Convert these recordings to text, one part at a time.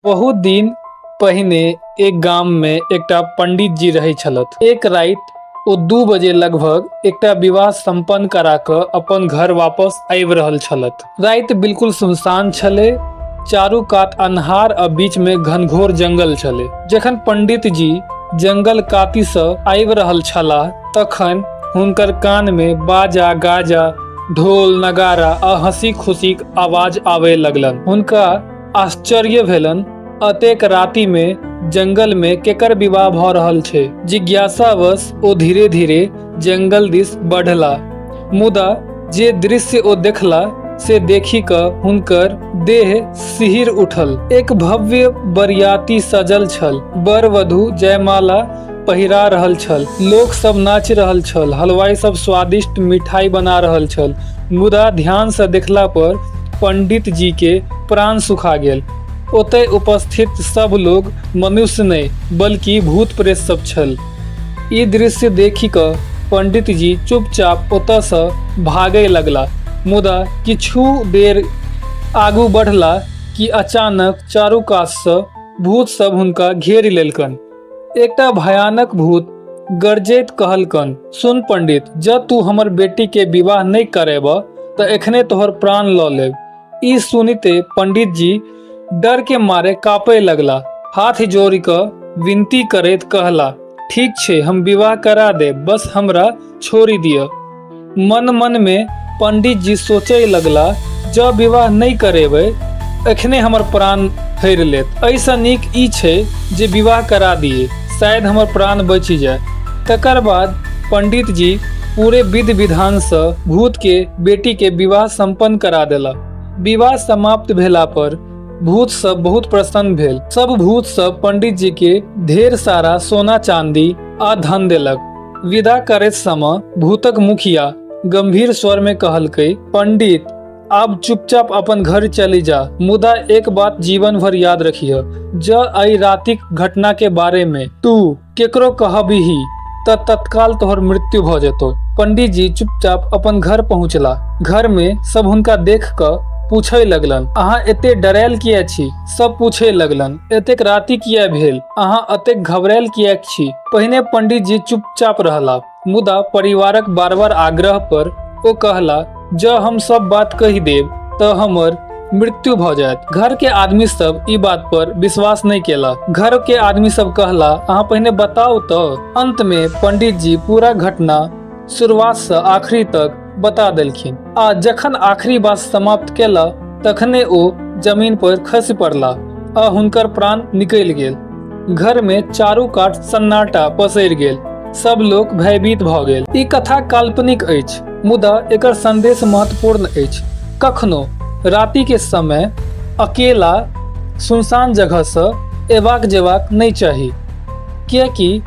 बहुत दिन पहिने एक गाम में एकटा पंडित जी रहै छलथि। एक राति ओ 2 बजे लगभग एकटा विवाह संपन्न करा कऽ अपन घर वापस आबि रहल छलथि। राति बिल्कुल सुनसान छलै, चारू कात अन्हार आ बीच में घनघोर जंगल छलै। जखन पंडित जी जंगल काती से आबि रहल छलाह तखन हुनकर कान में बाजा गाजा, ढोल नगाड़ा आ हंसी खुशीक आवाज आबय लगलन। हुनका आश्चर्य भेलन, अतेक राति में जंगल में केकर विवाह भ रहल छै। जिज्ञासावश ओ धीरे धीरे जंगल दिस बढ़ला, मुदा जे दृश्य ओ देखला से देखि क हुनकर देह सिहरि उठल। एक भव्य बरियाती सजल छल, वर वधू जयमाला पहिरा रहल छल, लोक सब नाचि रहल छल, हलवाई सब स्वादिष्ट मिठाई बना रहल छल। मुदा ध्यान से देखला पर पंडित जी के प्राण सुखा गेल। ओतय उपस्थित सब लोग मनुष्य नहि बल्कि भूत प्रेत सब छल। ई दृश्य देखि कऽ पंडित जी चुपचाप ओतय सँ भागय लगला, मुदा किछु देर आगू बढ़ला कि अचानक चारू कात सँ भूत सब हुनका घेरि लेलकनि। एकटा भयानक भूत गरजैत कहलकनि, सुन पंडित, जँ तू हमर बेटी के विवाह नहि करेबह तऽ एखने तोहर प्राण लऽ लेब। ई सुनिते पंडित जी डर के मारे काँपय लगला। हाथ जोड़ि कऽ विनती करैत कहला, ठीक छै, हम विवाह करा देब, बस हमरा छोड़ि दिअ। मन मन में पंडित जी सोचय लगला, जँ विवाह नहि करेबै एखने हमर प्राण हरि लेत, एहिसँ नीक ई छै जे विवाह करा दिए, शायद हमर प्राण बचि जाय। तकर बाद पंडित जी पूरे विधि विधानसँ भूत के बेटी के विवाह संपन्न करा देलक। विवाह समाप्त भेला पर भूत सब बहुत प्रसन्न भेल। सब भूत सब पंडित जी के ढेर सारा सोना चांदी आ धन देलक। विदा करैत समय भूतक मुखिया गंभीर स्वर में कहलकै, पंडित आब चुपचाप अपन घर चलि जा, मुदा एक बात जीवन भर याद रखिह, जँ एहि रातिक घटना के बारे में तू केकरो कहबिही तऽ तत्काल तोहर मृत्यु भऽ जेतौ। पंडित जी चुपचाप अपन घर पहुँचला। घर में सब हुनका देख कऽ पूछय लगलन, अहाँ एते डरायल किया छी? सब पूछय लगलन, एतेक राति किया भेल? अहाँ एतेक घबरायल किएक छी? पहिने पंडित जी चुपचाप रहला, मुदा परिवारक बार बार आग्रह पर ओ कहला, जँ हम सब बात कहि देब तऽ हमर मृत्यु भऽ जायत। घर के आदमी सब ई बात पर विश्वास नहि केला। घर के आदमी सब कहला, अहाँ पहिने बताउ तऽ। अंत में पंडित जी पूरा घटना शुरुआत से आखिरी तक बता देलखिन आ जखन आखिरी बात समाप्त केला तखने ओ जमीन पर खसि पड़ला आ हुनकर प्राण निकलि गेल। घर में चारू कात सन्नाटा पसरि गेल, सब लोक भयभीत भऽ गेल। ई कथा काल्पनिक अछि, मुदा एकर संदेश महत्वपूर्ण अछि। कखनो राति के समय अकेला सुनसान जगह से एबाक जेबाक नहि चाही, कियाकि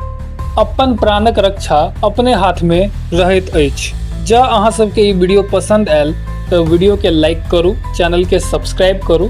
अपन प्राणक रक्षा अपने हाथ में रहैत अछि। जँ अहाँ सबके ई वीडियो पसंद आयल तऽ वीडियो के लाइक करू, चैनल के सब्सक्राइब करू।